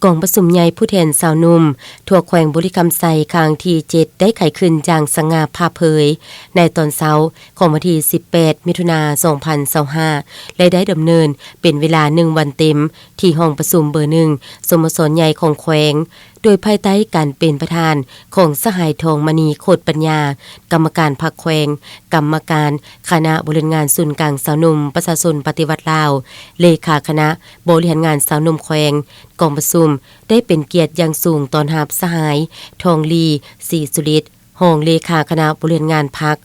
ກອງປະຊຸມໃຫຍ່ຜູ້ແທນຊາວໜຸ່ມທົ່ວແຂວງບໍລິຄຳໄຊ ຄັ້ງທີເຈັດ ໄດ້ໄຂຂຶ້ນຢ່າງສະຫງ່າຜ່າເຜີຍໃນຕອນເຊົ້າຂອງວັນທີສິບແປດ ມິຖຸນາ ສອງພັນຊາວຫ້າ ແລະ ໄດ້ດຳເນີນເປັນເວລາໜຶ່ງວັນເຕັມ ທີ່ຫ້ອງປະຊຸມເບີໜຶ່ງ ສະໂມສອນໃຫຍ່ຂອງແຂວງ ໂດຍພາຍໃຕ້ການເປັນປະທານຂອງສະຫາຍ ທອງມະນີ ໂຄດປັນຍາ ກຳມະການພັກແຂວງ, ກຳມະການຄະນະບໍລິຫານງານສູນກາງຊາວໜຸ່ມປະຊາຊົນປະຕິວັດລາວ, ເລຂາຄະນະບໍລິຫານງານຊາວໜຸ່ມແຂວງ. ກອງປະຊຸມໄດ້ເປັນກຽດຢ່າງສູງຕ້ອນຮັບສະຫາຍ ທອງລີ ສີສຸລິດ ຮອງເລຂາຄະນະບໍລິຫານງານພັກ,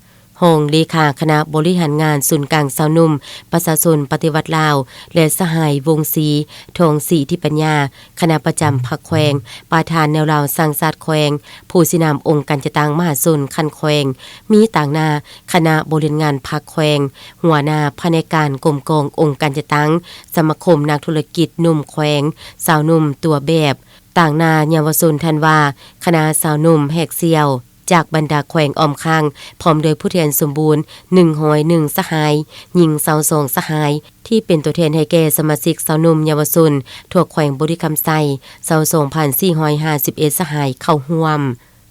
ຮອງເລຂາຄະນະບໍລິຫານງານສູນກາງຊາວໜຸ່ມປະຊາຊົນປະຕິວັດລາວ ແລະ ສະຫາຍ ວົງສີ ທອງສີທິປັນຍາ ຄະນະປະຈຳພັກແຂວງ, ປະທານແນວລາວສ້າງຊາດແຂວງ, ຜູ້ຊີ້ນຳອົງການຈັດຕັ້ງມະຫາຊົນຂັ້ນແຂວງ, ມີຕາງໜ້າຄະນະບໍລິຫານງານພັກແຂວງ, ຫົວໜ້າພະແນກການກົມກອງອົງການຈັດຕັ້ງ, ສະມາຄົມນັກທຸລະກິດໜຸ່ມແຂວງ, ຊາວໜຸ່ມຕົວແບບ, ຕາງໜ້າເຍົາວະຊົນທັນວາ, ຄະນະຊາວໜຸ່ມແຮກສ່ຽວ ຈາກບັນດາແຂວງອ້ອມຂ້າງ ພ້ອມດ້ວຍຜູ້ແທນສົມບູນ ໜຶ່ງຮ້ອຍໜຶ່ງສະຫາຍ, ຍິງ ຊາວສອງສະຫາຍ ທີ່ເປັນຕົວແທນໃຫ້ແກ່ສະມາຊິກຊາວໜຸ່ມເຍົາວະຊົນທົ່ວແຂວງບໍລິຄຳໄຊ ຊາວສອງພັນສີ່ຮ້ອຍຫ້າສິບເອັດສະຫາຍເຂົ້າຮ່ວມ.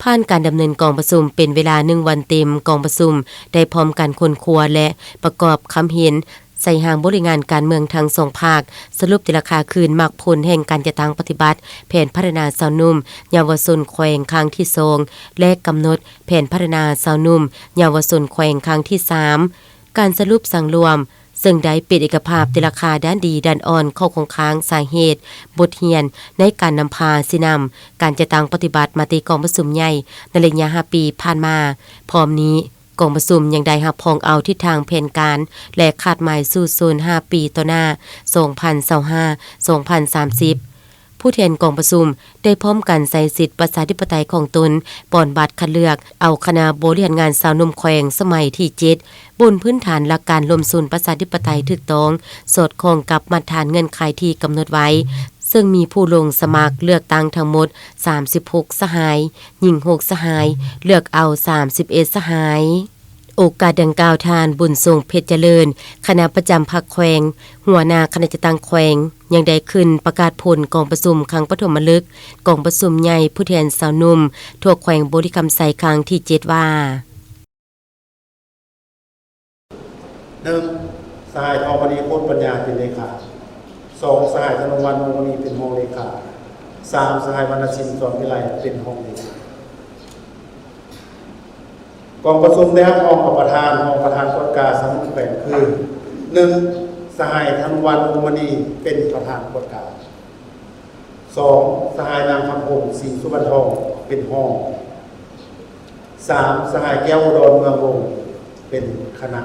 ຜ່ານການດຳເນີນກອງປະຊຸມເປັນເວລາໜຶ່ງວັນເຕັມ, ກອງປະຊຸມໄດ້ພ້ອມກັນຄົ້ນຄວ້າ ແລະ ປະກອບຄຳເຫັນ ໃສ່ຮ່າງບົດລາຍງານການເມືອງທັງສອງພາກ, ສະຫຼຸບຕີລາຄາຄືນໝາກຜົນແຫ່ງການຈັດຕັ້ງປະຕິບັດແຜນພັດທະນາຊາວໜຸ່ມເຍົາວະຊົນແຂວງຄັ້ງທີສອງ ແລະ ກຳນົດແຜນພັດທະນາຊາວໜຸ່ມເຍົາວະຊົນແຂວງຄັ້ງທີສາມ. ການສະຫຼຸບສັງລວມ ເຊິ່ງໄດ້ເປັນເອກະພາບ ແຕ່ລາຄາດ້ານດີດ້ານອ່ອນ, ຂໍ້ຄົງຄ້າງ, ສາເຫດ, ບົດຮຽນໃນການນຳພາຊີ້ນຳການຈັດຕັ້ງປະຕິບັດມະຕິກອງປະຊຸມໃຫຍ່ໃນໄລຍະຫ້າປີຜ່ານມາ. ພ້ອມນີ້, ກອງປະຊຸມຍັງໄດ້ຮັບຮອງເອົາທິດທາງແຜນການ ແລະ ຄາດໝາຍສູ້ຊົນຫ້າປີຕໍ່ໜ້າ ສອງພັນຊາວຫ້າ ສອງພັນສາມສິບ. ຜູ້ແທນກອງປະຊຸມໄດ້ພ້ອມກັນໃຊ້ສິດປະຊາທິປະໄຕຂອງຕົນ ປ່ອນບັດຄັດເລືອກເອົາຄະນະບໍລິຫານງານຊາວໜຸ່ມແຂວງສະໄໝທີເຈັດ ບົນພື້ນຖານຫຼັກການລວມສູນປະຊາທິປະໄຕຖືກຕ້ອງ, ສອດຄ່ອງກັບມາດຖານເງື່ອນໄຂທີ່ກຳນົດໄວ້, ເຊິ່ງມີຜູ້ລົງສະໝັກເລືອກຕັ້ງທັງໝົດສາມສິບຫົກສະຫາຍ, ຍິງຫົກສະຫາຍ, ເລືອກເອົາສາມສິບເອັດສະຫາຍ. ໂອກາດດັ່ງກ່າວ, ທ່ານ ບຸນຊົງ ເພັດຈະເລີນ ຄະນະປະຈຳພັກແຂວງ, ຫົວໜ້າຄະນະຈັດຕັ້ງແຂວງ ຍັງໄດ້ຂຶ້ນປະກາດຜົນກອງປະຊຸມຄັ້ງປະຖົມມະລຶກ ກອງປະຊຸມໃຫຍ່ຜູ້ແທນຊາວໜຸ່ມທົ່ວແຂວງບໍລິຄຳໄຊ ຄັ້ງທີເຈັດ ວ່າ. ໜຶ່ງ ສະຫາຍ ທອງມະນີ ໂຄດປັນຍາ ເປັນເລຂາ. ສອງ ສະຫາຍ ທະນົງວັນ ວົງມະນີ ເປັນຮອງເລຂາ. ສາມ ສະຫາຍ ວັນນະສິນ ສອນວິໄລ ເປັນຮອງເລຂາ. ກອງປະຊຸມໄດ້ຮັບຮອງເອົາປະທານ, ຮອງປະທານກວດກາສາມັນແຂວງຄື ໜຶ່ງ ສະຫາຍ ທະນຸວັນ ວົງມະນີ ເປັນປະທານກວດກາ. ສອງ ສະຫາຍ ນາງ ຄຳພົມ ສີສຸວັນທອງ ເປັນຮອງ. ສາມ ສະຫາຍ ແກ້ວອຸດອນ ເມືອງວົງ ເປັນຄະນະ.